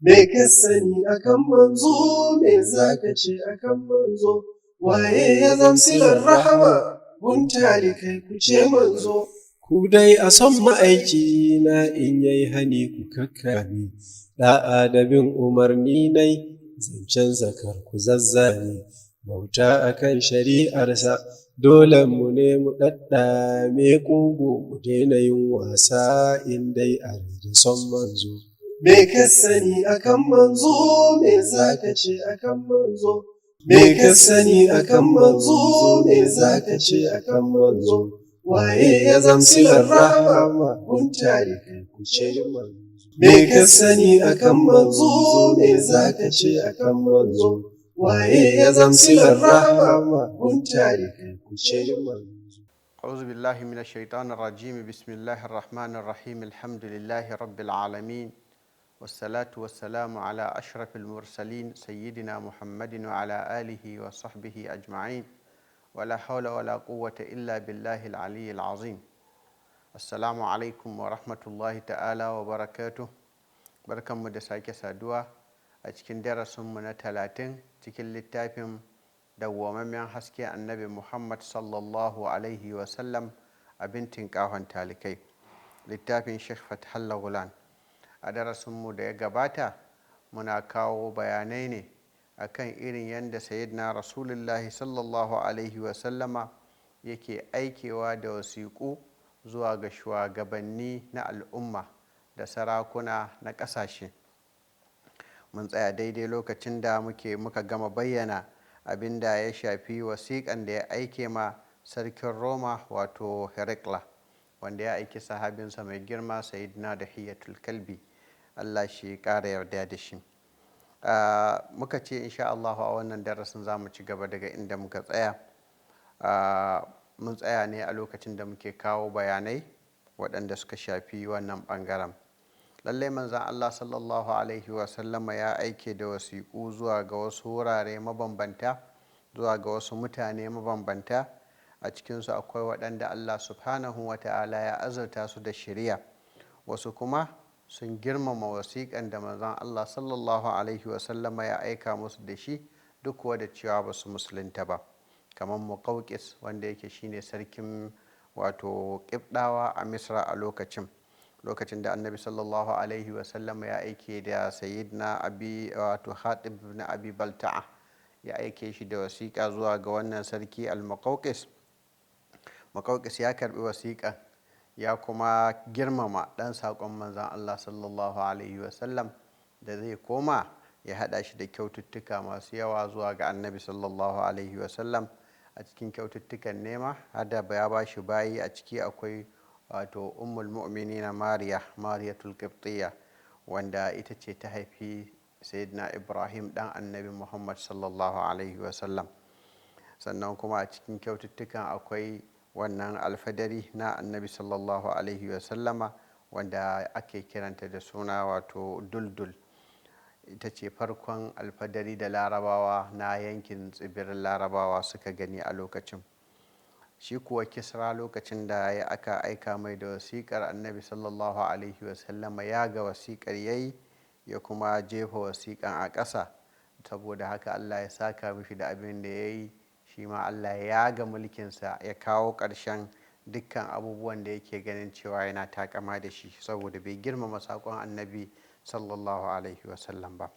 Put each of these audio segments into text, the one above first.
Me ka sani akan manzo, me zaka ce akan manzo? Waye ya zamsilar rahama? Gun kai ku ce manzo. Ku dai a son ma'aiki na in yayi hani ku kakkame, da'a da bin umarni nai, zancen zakar ku zazzane, bauta akan shari'arsa, dole mu ne mu ɗaɗɗame ƙugu mu daina yin wasa in dai a da son manzo. Me ka sani akan manzo, me zaka ce akan manzo? Me ka sani akan manzo, me zaka ce akan manzo? Waye ya zamsilar rahama? Gun kai ku ce manzo. Me ka sani akan manzo, me zaka ce akan manzo? Waye ya zamsilar rahama? Gun kai ku ce manzo. أعوذ بالله من الشيطان الرجيم. بسم الله الرحمن الرحيم. الحمد لله رب العالمين، والصلاة والسلام على أشرف المرسلين سيدنا محمد وعلى آله وصحبه أجمعين، ولا حول ولا قوة إلا بالله العلي العظيم. السلام عليكم ورحمة الله تعالى وبركاته. Barkanmu da sake saduwa a cikin darasinmu na 30 cikin littafin Dawwamammen Haske Annabi Muhammad Sallallahu Alaihi Wasallam Abin Tinƙahon Talikai, littafin Sheikh Fathalla Gulan. A darasinmu da ya gabata muna kawo bayanai ne akan irin yadda Sayyidina Rasulullahi Sallallahu Alaihi Wasallama yake aikewa da wasiƙu zuwa ga shugabanni na al'umma da sarakuna na ƙasashe. Mun tsaya daidai lokacin da muka gama bayyana abin da ya shafi wasiƙan da ya aike ma sarkin Roma, wato Herakla, wanda ya aiki sahabinsa mai girma Sayyidina Dahiyatul Kalbi, Allah shi ƙara yarda da shi. Muka ce insha Allah a wannan darasin za mu ci gaba daga inda muka tsaya. Mun tsaya ne a lokacin da muke kawo bayanai waɗanda suka shafi wannan ɓangaren. Lallai Manzan Allah Sallallahu Alaihi Wasallama ya aike da wasiƙu zuwa ga wasu wurare mabambanta, zuwa ga wasu mutane mabambanta. A cikinsu akwai waɗanda Allah Subhanahu wa Ta'ala ya azurta su da shiriya, wasu kuma sun girmama wasiƙan da Manzan Allah Sallallahu Alaihi Wasallama ya aika musu da shi, duk kuwa da cewa ba su musulunta ba, kamar Muƙauƙis, wanda yake shine sarkin wato Ƙibɗawa a Misra a lokacin da Annabi Sallallahu Alaihi Wasallama ya aike da Sayyidina Abi, wato Hatib ibn Abi Balta'a, ya aike shi da wasiƙa zuwa ga wannan sarki al-Muqawqis. Muqawqis ya karbi wasiƙa, ya kuma girmama ɗan saƙon Manzon Allah Sallallahu Alaihi Wasallam da zai koma, ya haɗa shi da kyaututtuka masu yawa zuwa ga Annabi Sallallahu Alaihi Wasallam. A cikin kyaututtukan nema hada ya ba shi bayi, a ciki akwai wato Ummul Mu'minina Mariya, Mariyatul Qibtiyya, wanda ita ce ta haifi Sayyidina Ibrahim, dan Annabi Muhammad Sallallahu Alaihi Wasallam. Sannan kuma a cikin kyaututtukan akwai wannan alfadari na Annabi Sallallahu Alaihi Wasallama, wanda ake kiranta da suna wato Duldul. Ita ce farkon alfadari da Larabawa na yankin tsibirin Larabawa suka gani a lokacin. Shi kuwa Kisra, lokacin da ya aka aika mai da wasiƙar Annabi Sallallahu Alaihi Wasallama, ya ga wasiƙar yayi, ya kuma jefa wasiƙan a ƙasa. Saboda haka Allah ya saka mishi da abin da ya yi. Shi ma Allah ya ga mulkinsa, ya kawo ƙarshen dukkan abubuwan da yake ganin cewa yana takama da shi, saboda bai girmama saƙon Annabi Sallallahu Alaihi Wasallam ba.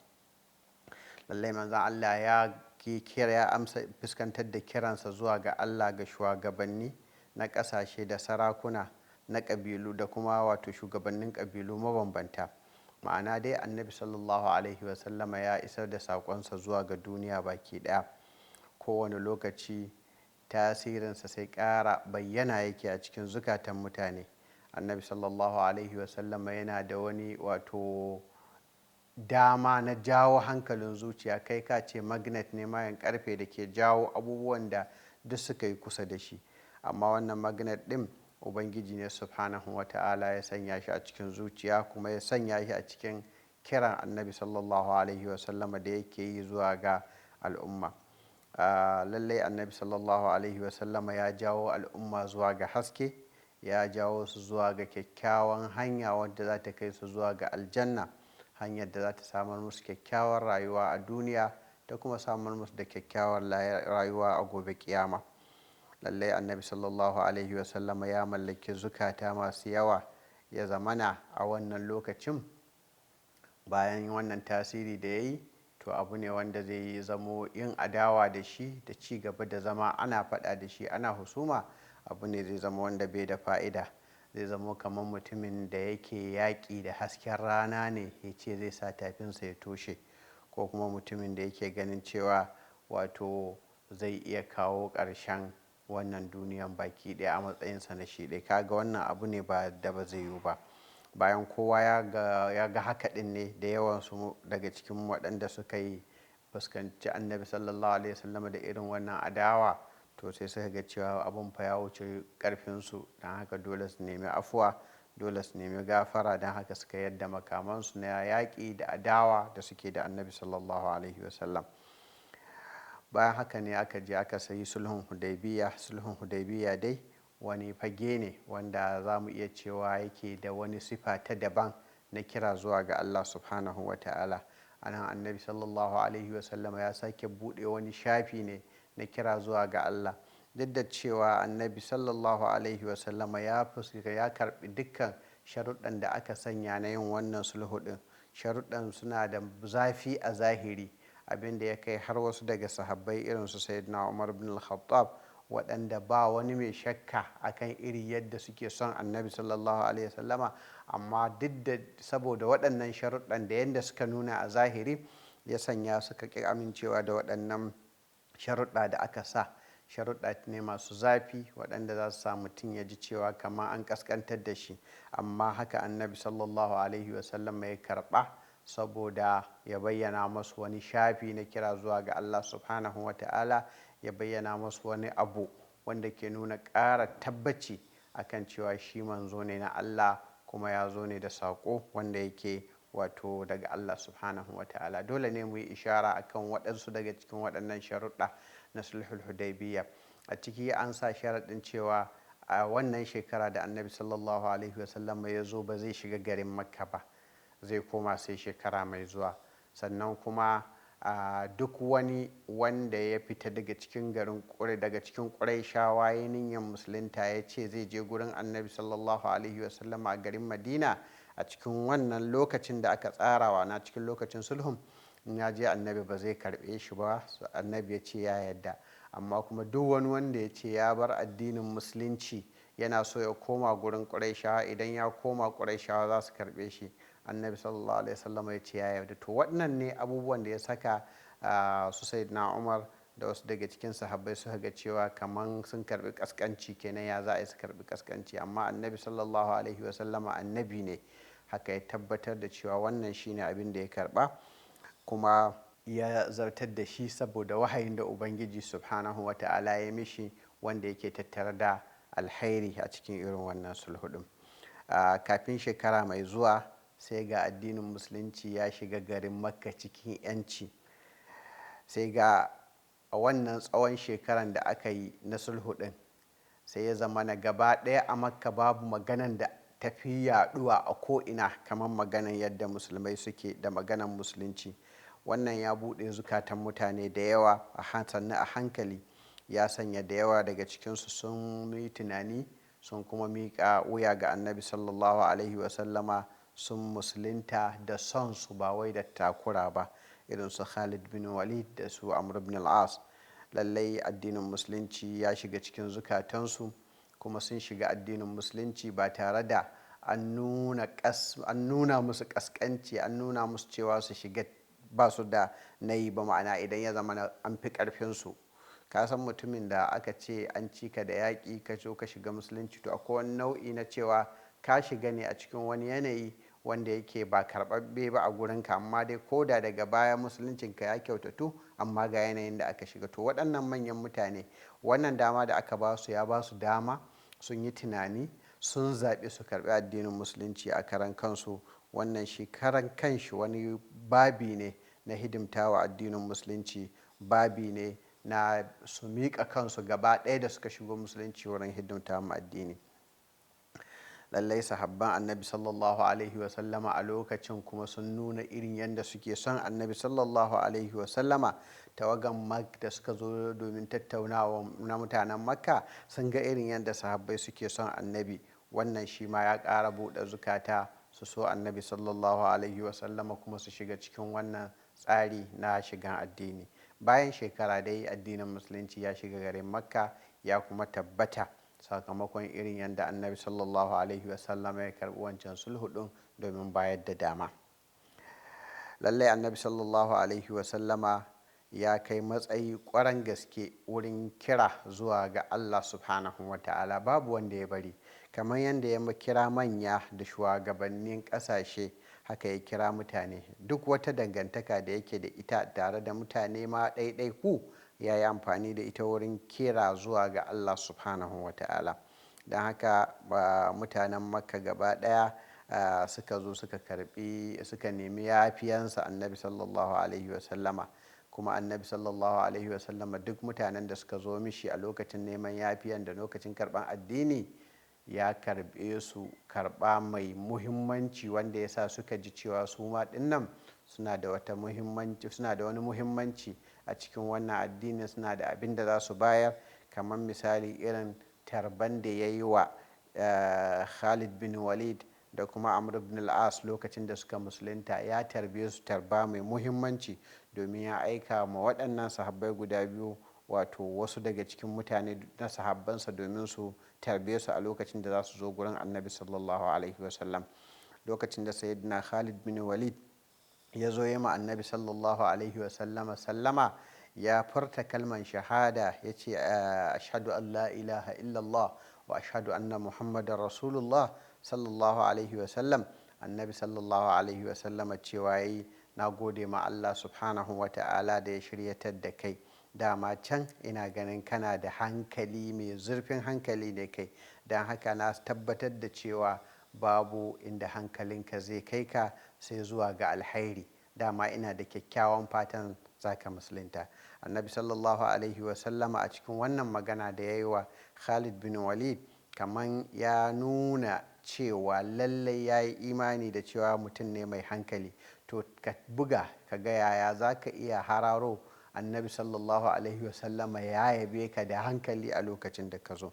Lallai Manzan Allah ya kira, ya amsa fuskantar da kiransa zuwa ga Allah ga shugabanni na ƙasashe da sarakuna na ƙabilu da kuma wato shugabannin ƙabilu mabambanta. Ma'ana dai, Annabi Sallallahu Alaihi Wasallama ya isar da saƙonsa zuwa ga duniya baki ɗaya. Kowane lokaci tasirinsa sai ƙara bayyana yake a cikin zukatan mutane. Annabi Sallallahu Alaihi Wasallama yana da wani wato dama na jawo hankalin zuciya, kai ka ce magnet ne, mayan karfe da ke jawo abubuwan da duk suka yi kusa da shi. Amma wannan magnet ɗin, Ubangiji ne Subhanahu wa Ta'ala ya sanya shi a cikin zuciya, kuma ya sanya shi a cikin kiran Annabi Sallallahu Alaihi Wasallama da yake yi zuwa ga al'umma. Lallai Annabi Sallallahu Alaihi Wasallama ya jawo al'umma zuwa ga haske, ya jawo su zuwa ga kyakkyawan hanya wadda za ta kai su zuwa ga aljanna. Hanyar da za ta samar musu kyakkyawar rayuwa a duniya ta kuma samar musu da kyakkyawar rayuwa a gobe kiyama. Lallai Annabi sallallahu alaihi wasallama ya mallaki zukata masu yawa. Ya zamana a wannan lokacin, bayan wannan tasiri da ya yi, to abu ne wanda zai yi zamo yin adawa da shi da ci gaba da zama ana faɗa da shi ana husuma, abu ne zai zama wanda bai da fa'ida. Zai zamo kamar mutumin da yake yaƙi da hasken rana ne ya ce zai sa tafinsa ya toshe, ko kuma mutumin da yake ganin cewa wato zai iya kawo ƙarshen wannan duniyan baki ɗaya a matsayinsa na shi ɗaya. Kaga wannan abu ne ba da ba zai yiwu ba. Bayan kowa ya ga haka ɗin ne, da yawansu daga cikin waɗanda suka yi fuskanci Annabi sallallahu alaihi wasallama da irin wannan adawa, to sai suka ga cewa abun fa ya wuce ƙarfinsu. Don haka dole su nemi afuwa, dole su nemi gafara. Don haka suka yadda makamansu na yaƙi da adawa da suke da Annabi sallallahu alaihi wasallam. Bayan haka ne aka je aka sayi sulhun Hudaybiya. Sulhun Hudaybiya dai wani fage ne wanda za mu iya cewa yake da wani sifa ta daban na kira zuwa ga Allah subhanahu wa ta'ala. Anan Annabi sallallahu alaihi wasallama ya sake buɗe wani shafi ne na kira zuwa ga Allah. Duk da cewa Annabi sallallahu alaihi wasallama ya fuska ya karbi dukkan sharuɗan da aka sanya na yin wannan sulhu ɗin, sharuɗan suna da zafi a zahiri, abin da ya kai har wasu daga sahabbai irin su Sayyidina Umar bin Al-Khattab, waɗanda ba wani mai shakka akan iri yadda suke son Annabi sallallahu alaihi wasallama, amma duk da saboda waɗannan sharuɗan da yadda suka nuna a zahiri, ya sanya suka ƙi amincewa da waɗannan sharuɗa da aka sa. Sharuɗa ne masu zafi waɗanda za su sa mutum ya ji cewa kamar an ƙasƙantar da shi, amma haka Annabi sallallahu alaihi wasallam ya karɓa saboda ya bayyana masu wani shafi na kira zuwa ga Allah subhanahu wa ta'ala, ya bayyana masu wani abu wanda ke nuna ƙara tabbaci akan cewa shi manzo ne na Allah, kuma ya zo ne da saƙo wanda yake wato daga Allah subhanahu wa ta'ala. Dole ne mu yi ishara akan waɗansu daga cikin waɗannan sharuɗa na sulhul Hudaybiya. A ciki an sa sharaɗin cewa a wannan shekara da Annabi sallallahu alaihi wasallam ya zo ba zai shiga garin Makka ba, zai koma sai shekara mai zuwa. Sannan kuma duk wani wanda ya fita daga cikin garin daga cikin Qurayshawa ya niyyar musulunta, ya ce zai je gurin Annabi sallallahu alaihi wasallam a garin Madina a cikin wannan lokacin da aka tsarawa na cikin lokacin sulhun, in ya je Annabi ba zai karɓe shi ba. Annabi ya ce ya yadda. Amma kuma duk wani wanda ya ce ya bar addinin musulunci yana so ya koma gurin Qurayshawa, idan ya koma Qurayshawa za su karɓe shi, Annabi sallallahu alaihi wasallam ya ce ya yarda. To waɗannan ne abubuwan da ya saka su Sayyidina Umar da wasu daga cikin sahabbai suka ga cewa kaman sun karbi kaskanci kenan, ya za a yi su karbi kaskanci? Amma Annabi sallallahu alaihi wasallama annabi ne, haka ya tabbatar da cewa wannan shine abin da ya karba kuma ya zartar da shi saboda wahayin da Ubangiji subhanahu wa ta'ala ya mishi, wanda yake tattare da alhairi a cikin irin wannan sulhu din. Kafin shekara mai zuwa sai ga addinin musulunci ya shiga garin Makka cikin 'yanci. Sai ga a wannan tsawon shekaran da aka yi na sulhu din, sai ya zama na gaba ɗaya a Makka babu maganan da tafi yaɗuwa a ko'ina kamar maganan yadda musulmai suke da maganan musulunci. Wannan ya buɗe zukatan mutane da yawa a sannu a hankali, ya sanya da yawa daga cikinsu sun yi tunani, sun kuma miƙa wuya ga Annabi sallallahu alaihi wasallama, sun musulunta da son su ba wai da takura ba, irin su Khalid bin Walid da su Amr ibn al-As. Lallai addinin musulunci ya shiga cikin zukatansu, kuma sun shiga addinin musulunci ba tare da an nuna musu kaskanci, an nuna musu cewa su shiga ba su da nayi ba. Ma'ana idan ya zama an fi karfinsu, ka san mutumin da aka ce an cika da yaƙi ka zo ka shiga musulunci, to akwai wani nau'i na cewa ka shiga ne a cikin wani yanayi wanda yake ba karɓaɓɓe ba a gurinka, amma dai ko da daga baya musuluncinka ya kyautatu, amma ga yanayin da aka shiga. To waɗannan manyan mutane, wannan dama da aka ba su ya ba su dama sun yi tunani, sun zaɓi su karɓi addinin musulunci a karan kansu. Wannan shi karan kanshi wani babi ne na hidimtawa addinin musulunci, babi ne na su miƙa kansu gaba ɗaya da suka shigo musulunci wurin hidimta ma addini. Lallai sahabban Annabi sallallahu alaihi wasallama a lokacin kuma sun nuna irin yadda suke son Annabi sallallahu alaihi wasallama. Tawagan Mak da suka zo domin tattaunawa na mutanen Makka sun ga irin yadda sahabbai suke son Annabi. Wannan shi ma ya ƙara buɗe zukata su so Annabi sallallahu alaihi wasallama kuma su shiga cikin wannan tsari na shigan addini. Bayan shekara dai addinin Musulunci ya shiga garin Makka ya kuma tabbata sakamakon irin yadda Annabi sallallahu alaihi wasallama ya karɓi wancan sulhu ɗin domin bayar da dama. Lallai Annabi sallallahu alaihi wasallama ya kai matsayi ƙwaran gaske wurin kira zuwa ga Allah subhanahu wa ta'ala, babu wanda ya bari. Kamar yadda ya kira manya da shugabannin ƙasashe, haka ya kira mutane. Duk wata dangantaka da yake da ita tare da mutane ma ɗaiɗaiku ya yi amfani da ita wurin kira zuwa ga Allah subhanahu wa ta'ala. Don haka mutanen Makka gaba ɗaya suka zo suka karbi, suka nemi yafiyansa Annabi sallallahu alaihi wasallama. Kuma Annabi sallallahu alaihi wasallama duk mutanen da suka zo mishi a lokacin neman yafiyan da lokacin karban addini ya karbe su karba mai muhimmanci, wanda ya sa suka ji cewa su ma dinnan suna da wata muhimmanci, suna da wani muhimmanci a cikin wannan addinin, suna da abin da za su bayar. Kamar misali irin tarban da ya yi wa Khalid bin Walid da kuma Amr ibn al-As lokacin da suka musulunta, ya tarbe su tarba mai muhimmanci domin ya aika ma waɗannan sahabbai guda biyu, wato wasu daga cikin mutane na sahabbansa, domin su tarbe su a lokacin da za su zo gurin Annabi sallallahu alaihi wasallam. Lokacin da Sayyidina Khalid bin Walid ya zo yi ma Annabi sallallahu alaihi wasallama sallama, ya furta kalman shahada, ya ce ashhadu an la ilaha illallah wa ashhadu anna muhammadar rasulullah sallallahu alaihi wasallam. Annabi sallallahu alaihi wasallama cewa yayi, na gode ma Allah subhanahu wa ta'ala da ya shiryatar da kai. Dama can ina ganin kana da hankali, mai zurfin hankali ne kai, don haka na tabbatar da cewa babu inda hankalinka zai kai ka sai zuwa ga alhairi. Dama ina da kyakkyawan fatan zaka musulunta. Annabi sallallahu alaihi wasallama a cikin wannan magana da ya yi wa Khalid bin Walid, kaman ya nuna cewa lallai ya yi imani da cewa mutum ne mai hankali. To ka buga ka ga yaya za ka iya hararo Annabi sallallahu alaihi wasallama ya yabe ka da hankali a lokacin da ka zo.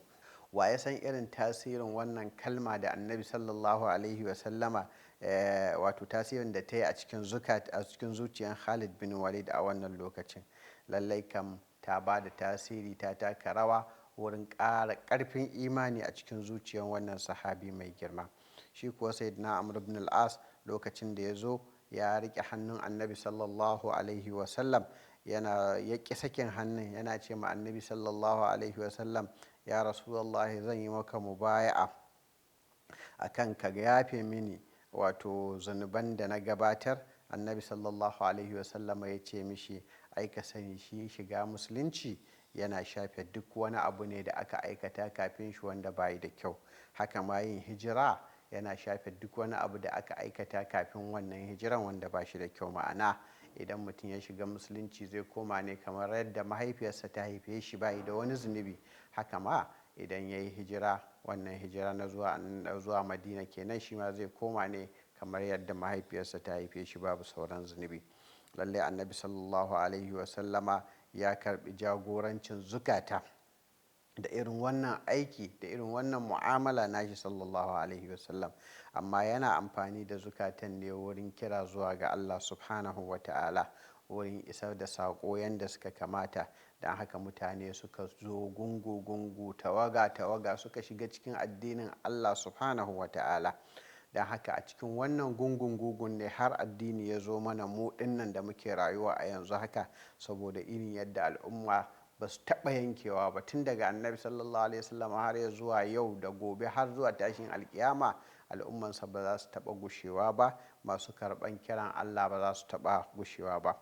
Wa ya san irin tasirin wannan kalma da Annabi sallallahu alaihi wasallama, wato tasirin da ta yi a cikin zuciyan Khalid bin Walid a wannan lokacin. Lallai kam ta ba da tasiri, ta taka rawa wurin ƙara ƙarfin imani a cikin zuciyan wannan sahabi mai girma. Shi kuwa Sayyidina Amr ibn al-As lokacin da ya zo ya riƙe hannun Annabi sallallahu alaihi wasallam, yana ya ƙi sakin hannun, yana ce ma Annabi sallallahu alaihi wasallam, ya Rasulullahi, zan yi maka mubaya'a akan ka yafe mini wato zunuban da na gabatar. Annabi sallallahu alaihi wasallama ya ce mishi, ai ka sani shi shiga musulunci yana shafe duk wani abu ne da aka aikata kafin shi wanda bayi da kyau. Haka ma yin hijira yana shafe duk wani abu da aka aikata kafin wannan hijiran wanda ba shi da kyau. Ma'ana idan mutum ya shiga musulunci zai koma ne kamar yadda mahaifiyarsa ta haife shi, bayi da wani zunubi. Haka ma idan ya yi hijira, wannan hijira na zuwa Madina kenan, shi ma zai koma ne kamar yadda mahaifiyarsa ta haife shi, babu sauran zunubi. Lallai Annabi sallallahu alaihi wasallama ya karbi jagorancin zukata da irin wannan aiki da irin wannan mu'amala nashi sallallahu alaihi wasallam. Amma yana amfani da zukatan ne wurin kira zuwa ga Allah subhanahu wa ta'ala, wurin isar da saƙo yanda suka kamata. Don haka mutane suka zo gungu-gungu, tawaga-tawaga, suka shiga cikin addinin Allah subhanahu wa ta'ala. Don haka a cikin wannan gungun-gungun ne har addini ya zo mana mu dinnan da muke rayuwa a yanzu haka, saboda irin yadda al'umma ba su taɓa yankewa ba tun daga Annabi sallallahu alaihi wasallam har ya zuwa yau da gobe har zuwa tashin alkiyama. Al'ummansa ba za su taɓa gushewa ba, masu karɓan kiran Allah ba za su taɓa gushewa ba.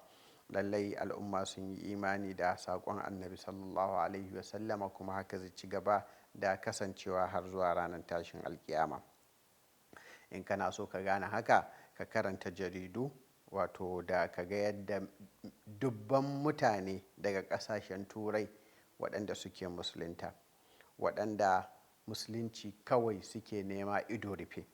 Lallai al'umma sun yi imani da saƙon Annabi sallallahu alaihi wasallama, kuma haka zai ci gaba da kasancewa har zuwa ranar tashin alkiyama. In kana so ka gane haka, ka karanta jaridu, wato da ka ga yadda dubban mutane daga ƙasashen Turai waɗanda suke musulunta, waɗanda Musulunci kawai suke nema ido rufe.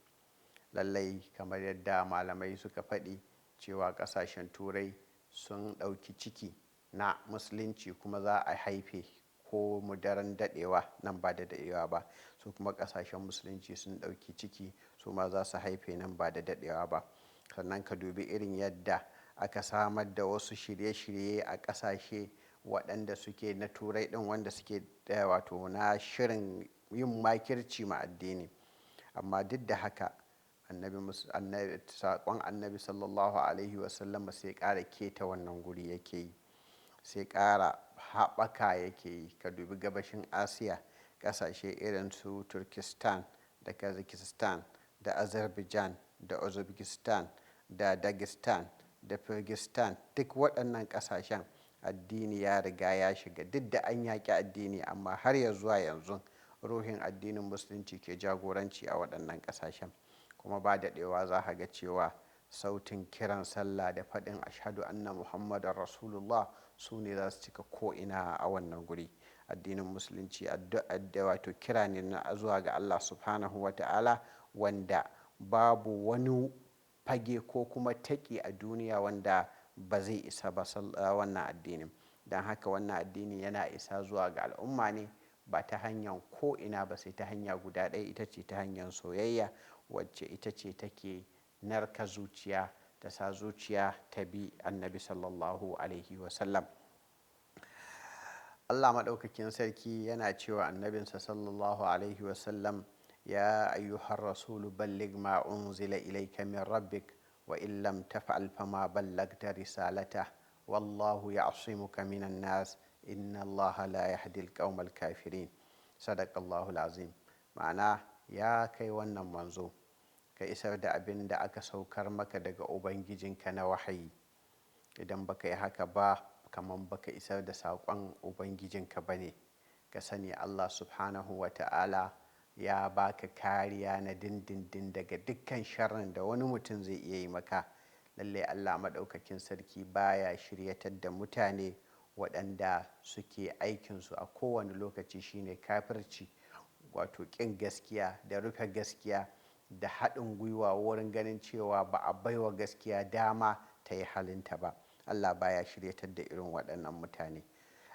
Lallai kamar yadda malamai suka faɗi cewa ƙasashen Turai sun ɗauki ciki na Musulunci kuma za a haife ko mu daren daɗewa nan ba da daɗewa ba, su kuma ƙasashen Musulunci sun ɗauki ciki, su ma za su haife nan ba da daɗewa ba. Sannan ka dubi irin yadda aka samar da wasu shirye-shirye a ƙasashe waɗanda suke na Turai ɗin, wanda suke wato na shirin yin makirci ma addini. Amma duk da haka saƙon Annabi sallallahu alaihi wasallam sai ƙara keta wannan guri yake yi, sai ƙara haɓaka yake yi. Ka dubi gabashin Asiya, ƙasashe irin su Turkistan da Kazakhstan da Azerbaijan da Uzbekistan da Dagestan da Kyrgyzstan, duk waɗannan ƙasashen addini ya riga ya shiga. Duk da an yaƙi addini, amma har ya zuwa yanzu ruhin addinin Musulunci ke jagoranci a waɗannan ƙasashen. Kuma ba daɗewa za ka ga cewa sautin kiran sallah da faɗin ashhadu anna Muhammadan Rasulullah su ne za su cika ko'ina a wannan guri. Addinin Musulunci addu'a wato kira ne na zuwa ga Allah subhanahu wa ta'ala, wanda babu wani fage ko kuma taƙi a duniya wanda ba zai isa ba wannan addinin. Don haka wannan addini yana isa zuwa ga al'umma ne ba ta hanyar ko'ina ba, sai ta hanya guda ɗaya, ita ce ta hanyar soyayya, wacce ita ce take narka zuciya, ta sa zuciya ta bi Annabi sallallahu alaihi wasallam. Allah maɗaukakin sarki yana cewa Annabinsa sallallahu alaihi wasallam: ya ayyuhar rasulu balligh ma unzila ilayka min rabbik wa in lam taf'al fama ballagta risalata wallahu ya'simuka minan nas inna Allaha la yahdi al-qawmal kafirin. Sadaqallahu al-azim. Ma'ana, ya kai wannan manzo, ka isar da abin da aka saukar maka daga Ubangijinka na wahayi. Idan baka yi haka ba, kamar baka isar da saƙon Ubangijinka ba ne. Ka sani Allah subhanahu wa ta'ala ya baka kariya na dindindin daga dukkan sharrin da wani mutum zai iya yi maka. Lallai Allah maɗaukakin sarki baya shiryatar da mutane waɗanda suke aikinsu a kowane lokaci shine kafirci, wato ƙin gaskiya da rufe gaskiya da haɗin gwiwa wurin ganin cewa ba a baiwa gaskiya dama ta yi halinta ba. Allah baya shiryatar da irin waɗannan mutane.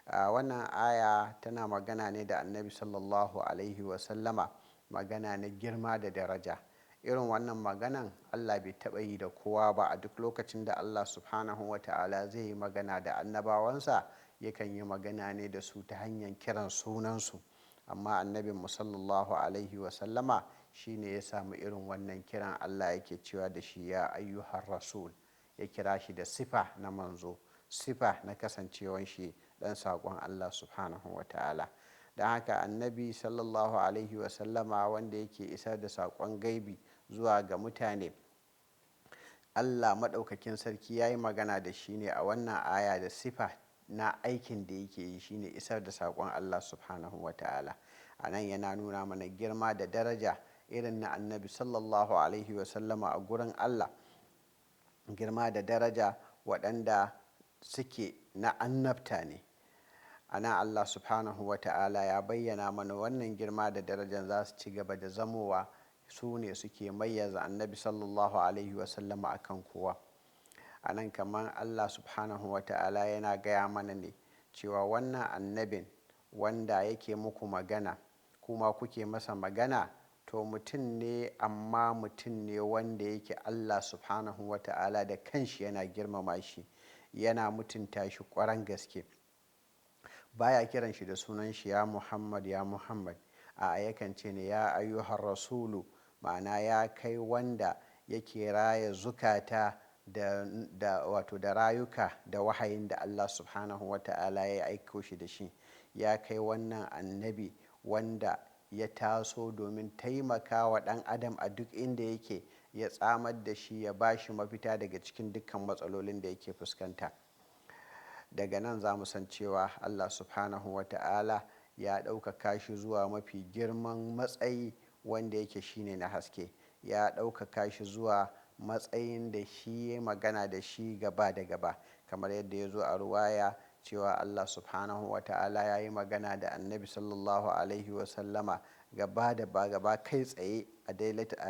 Wannan aya tana magana ne da Annabi sallallahu alaihi wasallama, magana na girma da daraja. Irin wannan maganan Allah bai taɓa yi da kowa ba. A duk lokacin da Allah subhanahu wa ta'ala zai yi magana da annabawansa, yakan yi magana ne da su ta hanyar kiran sunansu. Amma Annabinmu sallallahu alaihi wasallama shi ne ya samu irin wannan kiran. Allah yake cewa da shi ya ayyuhar rasul, ya kira shi da sifa na manzo, sifa na kasancewan shi ɗan saƙon Allah subhanahu wa ta'ala. Don haka Annabi sallallahu alaihi wasallama, wanda yake isar da saƙon gaibi zuwa ga mutane, Allah maɗaukakin sarki ya yi magana da shi ne a wannan aya da sifa na aikin da yake yi, shine isar da saƙon Allah subhanahu wa ta'ala. A nan yana nuna mana girma da daraja irin na Annabi sallallahu alaihi wasallama a gurin Allah, girma da daraja waɗanda suke na annabta ne. A nan Allah subhanahu wa ta'ala ya bayyana mana wannan girma da darajan za su ci gaba da zamowa su ne suke mayyaza Annabi sallallahu alaihi wasallama a kan kowa. A nan kamar Allah subhanahu wa ta'ala yana gaya mana ne cewa wannan annabin wanda yake muku magana kuma kuke masa magana, to mutum ne, amma mutum ne wanda yake Allah subhanahu wa ta'ala da kanshi yana girmama shi, yana mutunta shi ƙwaran gaske. Baya kiran shi da sunan shi ya Muhammad, ya Muhammad. A yakan ce ne ya ayyuhar rasulu, ma'ana ya kai wanda yake raya zukata da wato da rayuka da wahayin da Allah subhanahu wa ta'ala ya aiko shi da shi. Ya kai wannan annabi wanda ya taso domin taimakawa ɗan adam a duk inda yake, ya tsamar da shi, ya ba shi mafita daga cikin dukkan matsalolin da yake fuskanta. Daga nan za mu san cewa Allah subhanahu wa ta'ala ya ɗaukaka shi zuwa mafi girman matsayi wanda yake shine na haske. Ya ɗaukaka shi zuwa matsayin da shi ya magana da shi gaba da gaba, kamar yadda ya zo a ruwaya cewa Allah subhanahu wa ta'ala ya yi magana da Annabi sallallahu alaihi wasallama gaba da gaba kai tsaye a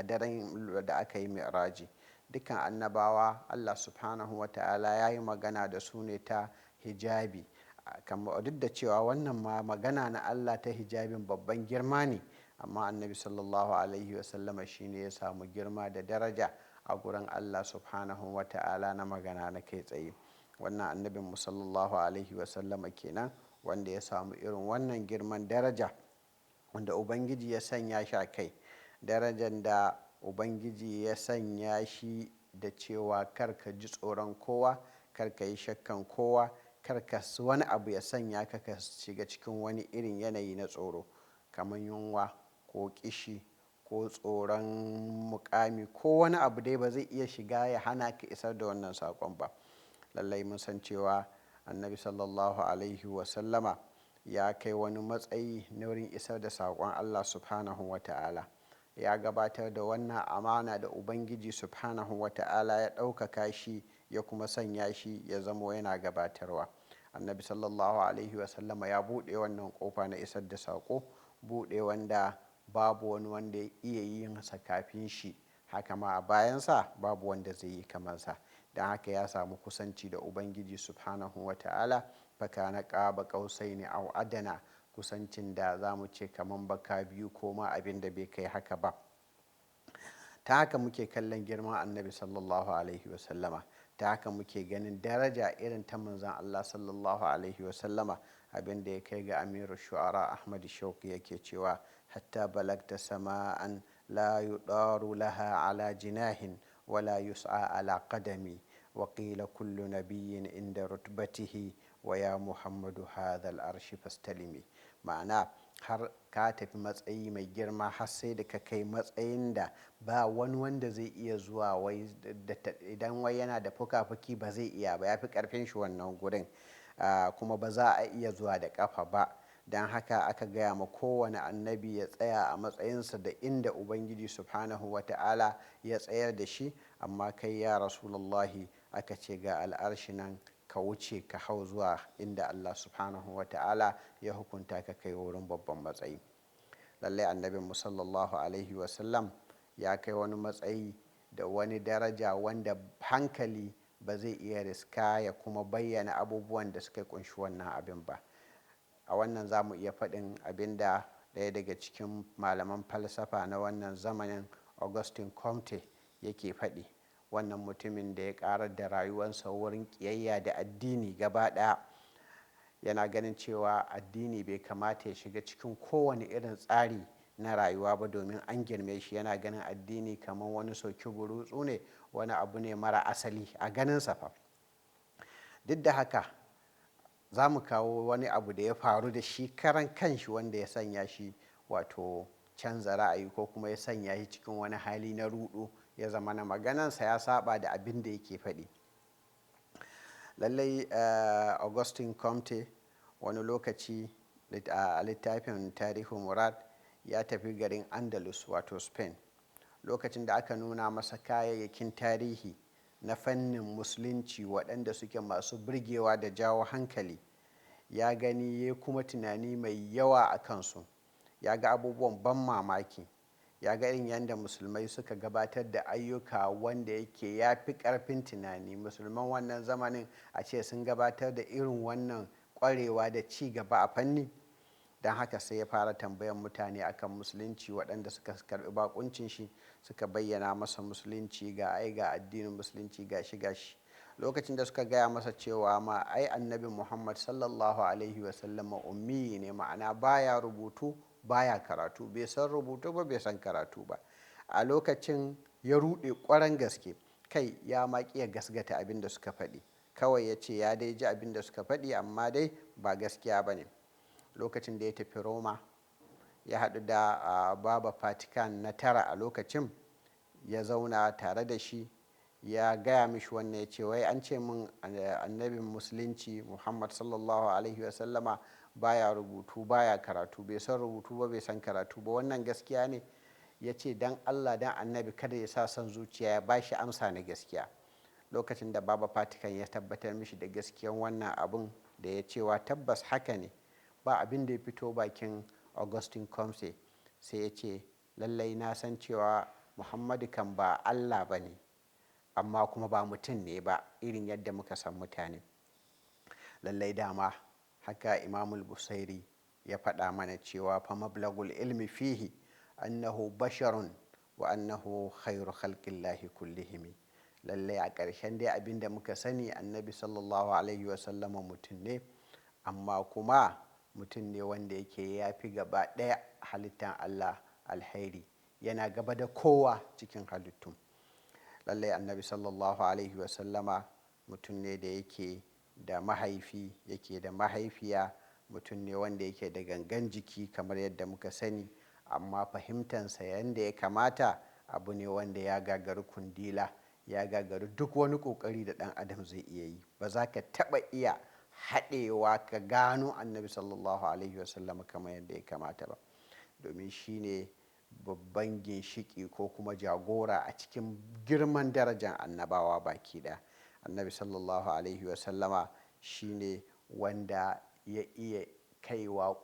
daren da aka yi mi'raji. Dukkan annabawa Allah subhanahu wa ta'ala ya yi magana da su ne ta hijabi, duk da cewa wannan ma magana na Allah ta hijabin babban girma ne, amma annabi sallallahu alaihi wasallama shine ya samu girma da daraja a gurin Allah subhanahu wa ta'ala na magana na kai tsaye. Wannan annabin mu sallallahu alaihi wasallama kenan wanda ya samu irin wannan girman daraja wanda Ubangiji ya sanya shi a kai, darajan da Ubangiji ya sanya shi da cewa kar ka ji tsoron kowa, kar ka yi shakkan kowa, kar ka wani abu ya sanya ka ka shiga cikin wani irin yanayi na tsoro kamar yunwa ko kishi ko tsoron mukami ko wani abu dai ba zai iya shiga ya hana ka isar da wannan saƙon ba. Lallai mun san cewa annabi sallallahu alaihi wasallama ya kai wani matsayi na wurin isar da saƙon Allah subhanahu wa ta'ala. Ya gabatar da wannan amana da Ubangiji subhanahu wa ta'ala ya ɗaukaka shi ya kuma sanya shi ya zamo yana gabatarwa. Annabi sallallahu alaihi wasallama ya buɗe wannan ƙofa na isar da saƙo, buɗe wanda babu wani wanda ya iya yin sa kafin shi, haka ma a bayansa babu wanda zai yi kamar sa. Don haka ya samu kusanci da Ubangiji subhanahu wa ta'ala, faka na ƙaba ƙausaini au adana, kusancin da za mu ce kaman baka biyu ko ma abin da bai kai haka ba. Ta haka muke kallon girman annabi sallallahu alaihi wasallama, ta haka muke ganin daraja irin ta manzon Allah sallallahu alaihi wasallama, abin da ya kai ga Amiru Shu'ara Ahmad Shauki yake cewa hatta balagta sama'an la yudaru laha ala jinahin wala yus'a ala qadami wa qila kullu nabiyyin inda rutbatihi wa ya Muhammadu hadha al-arshi fastalimi. Ma'ana har ka tafi matsayi mai girma har sai da ka kai matsayin da ba wani wanda zai iya zuwa wai idan wai yana da fuka-fuki ba zai iya ba, ya fi karfin shi wannan gurin, kuma ba za a iya zuwa da kafa ba. Don haka aka gaya ma kowane annabi ya tsaya a matsayinsa da inda Ubangiji subhanahu wa ta'ala ya tsayar da shi, amma kai ya Rasulullahi aka ce ga al'arshi nan ka wuce ka hau zuwa inda Allah subhanahu wa ta'ala ya hukunta ka kai wurin babban matsayi. Lallai annabin mu sallallahu alaihi wasallam ya kai wani matsayi da wani daraja wanda hankali ba zai iya riska ya kuma bayyana abubuwan da suka kunshi wannan abin ba. A wannan za mu iya faɗin abin da ɗaya daga cikin malaman falsafa na wannan zamanin Augustin Comte yake faɗi. Wannan mutumin da ya ƙarar da rayuwarsa wurin ƙiyayya da addini gaba ɗaya, yana ganin cewa addini bai kamata ya shiga cikin kowane irin tsari na rayuwa ba domin an girme shi. Yana ganin addini kamar wani soki burutsu ne, wani abu ne mara asali a ganinsa fa. Duk da haka za mu kawo wani abu da ya faru da shi karan kanshi wanda ya sanya shi wato canza ra'ayi ko kuma ya sanya shi cikin wani hali na ruɗu, ya zama na maganansa ya saba da abin da yake faɗi. Lallai Augustin Comte wani lokaci a littafin Tarihu Murad ya tafi garin Andalus wato Spain. Lokacin da aka nuna masa kayayyakin tarihi na fannin musulunci waɗanda suke masu burgewa da jawo hankali, ya gani ya kuma tunani mai yawa a kansu. Ya ga abubuwan ban mamaki, ya ga irin yadda musulmai suka gabatar da ayyuka wanda yake ya fi ƙarfin tunani. Musulman wannan zamanin a ce sun gabatar da irin wannan ƙwarewa da ci gaba a fanni. Don haka sai ya fara tambayan mutane akan musulunci, waɗanda suka karɓi bakuncin shi suka bayyana masa musulunci, ga ai ga addinin musulunci ga shi ga shi. Lokacin da suka gaya masa cewa ma ai annabi Muhammad sallallahu alaihi wasallama ummi ne, ma'ana baya rubutu baya karatu, bai san rubutu ba bai san karatu ba. A lokacin ya ruɗe ƙwaran gaske, kai ya ma ƙi ya gasgata abin da suka faɗi. Kawai ya ce ya dai ji abin da suka faɗi amma dai ba gaskiya ba ne. Lokacin da ya tafi Roma ya haɗu da Baba Vatican na tara a lokacin, ya zauna tare da shi, ya gaya mishi wannan, ya ce wai an ce min annabin musulunci Muhammad sallallahu alaihi wasallama baya rubutu baya karatu, bai san rubutu ba bai san karatu ba, wannan gaskiya ne? Ya ce dan Allah dan annabi kada ya sa son zuciya, ya ba shi amsa na gaskiya. Lokacin da Baba Vatican ya tabbatar mishi da gaskiyan wannan abun da ya cewa tabbas haka ne, ba abin da ya fito bakin Augustin Comte Sai ya ce, lallai na san cewa Muhammadu kan ba Allah ba ne, amma kuma ba mutum ne ba irin yadda muka san mutane. Lallai dama haka Imamul Busairi ya faɗa mana cewa fa mablagul ilmi fihi annahu basharun wa annahu khairu khalqillahi kullihimi. Lallai a ƙarshen dai abin da muka sani, Annabi sallallahu alaihi wasallama mutum ne, amma kuma mutum ne wanda yake ya fi gaba ɗaya halittan Allah alheri, yana gaba da kowa cikin halittu. Lallai Annabi sallallahu alaihi wasallama mutum ne da yake da mahaifi, yake da mahaifiya, mutum ne wanda yake da gangan jiki kamar yadda muka sani, amma fahimtansa yanda ya kamata abu ne wanda ya gagari kundila, ya gagari duk wani ƙoƙari da ɗan adam zai iya yi. Ba za ka taɓa iya haɗewa ka gano Annabi sallallahu alaihi wasallama kamar yadda ya kamata ba, domin shi ne babban ginshiƙi ko kuma jagora a cikin girman darajar annabawa baki ɗaya. Annabi sallallahu alaihi wasallama shi ne wanda ya iya kaiwa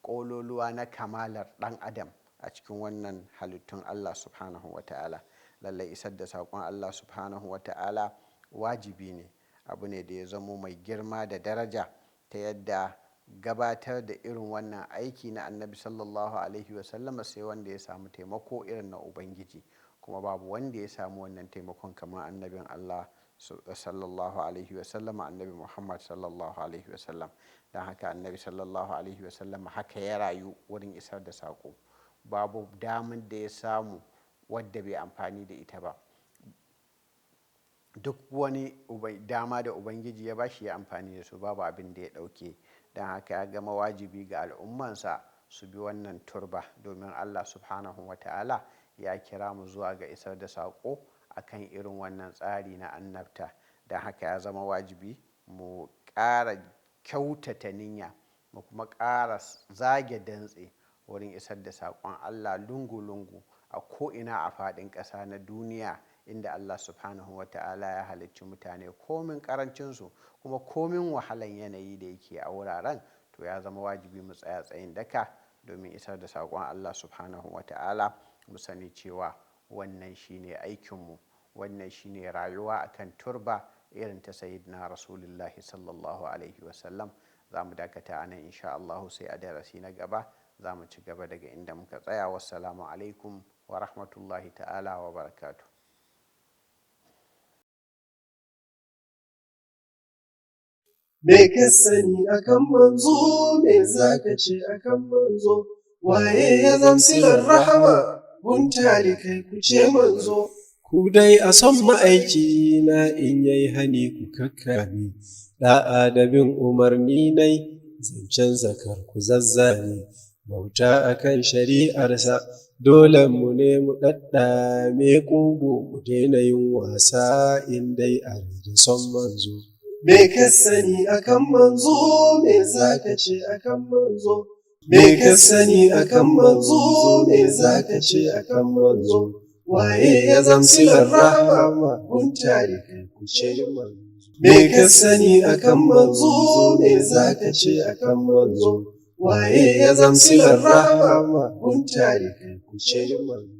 ƙololuwa na kamalar ɗan adam a cikin wannan halittun Allah subhanahu wa ta'ala. Lallai isar da saƙon Allah subhanahu wa ta'ala wajibi ne, abu ne da ya zamo mai girma da daraja, ta yadda gabatar da irin wannan aiki na Annabi sallallahu alaihi wasallama sai wanda ya samu taimako irin na Ubangiji, kuma babu wanda ya samu wannan taimakon kamar annabin Allah sallallahu alaihi wasallama, Annabi Muhammad sallallahu alaihi wasallam. Don haka Annabi sallallahu alaihi wasallama haka ya rayu wurin isar da saƙo. Babu damar da ya samu wadda bai amfani da ita ba. Duk wani dama da Ubangiji ya bashi ya amfani da su, babu abin da ya ɗauke. Don haka ya gama wajibi ga al'ummansa su bi wannan turba, domin Allah subhanahu wa ta'ala ya kira mu zuwa ga isar da saƙo akan irin wannan tsari na annabta. Don haka ya zama wajibi mu ƙara kyautata niyya, mu kuma ƙara zage dantse wurin isar da saƙon Allah lungu-lungu a ko'ina a faɗin ƙasa na duniya, inda Allah subhanahu wa ta'ala ya halicci mutane, komin ƙarancinsu kuma komin wahalan yanayi da yake a wuraren. To ya zama wajibi mu tsaya tsayin daka domin isar da saƙon Allah subhanahu wa ta'ala. Mu sani cewa wannan shine aikinmu, wannan shine rayuwa akan turba irin ta Sayyidina Rasulullahi sallallahu alaihi wasallam. Za mu dakata a nan insha Allahu, sai a darasi na gaba za mu ci gaba daga inda muka tsaya. Wassalamu alaikum wa rahmatullahi ta'ala wa barakatuh. Me ka sani akan manzo, me zaka ce akan manzo? Waye ya zamsilar rahama? Guntari kai ku ce manzo. Ku dai a son ma'aiki na, in yayi hani ku kakkame, da'a da bin umarni nai, zancen zakar ku zazzane, bauta akan shari'arsa, dole mu ne mu ɗaɗɗame ƙugu mu daina yin wasa in dai a da son manzo. Me ka sani akan manzo, me zaka ce akan manzo? Me ka sani akan manzo, me zaka ce akan manzo? Waye ya zamsilar rahama? Guntari kai ku ce manzo. Me ka sani akan manzo, me zaka ce akan manzo? Waye ya zamsilar rahama? Guntari kai ku ce manzo.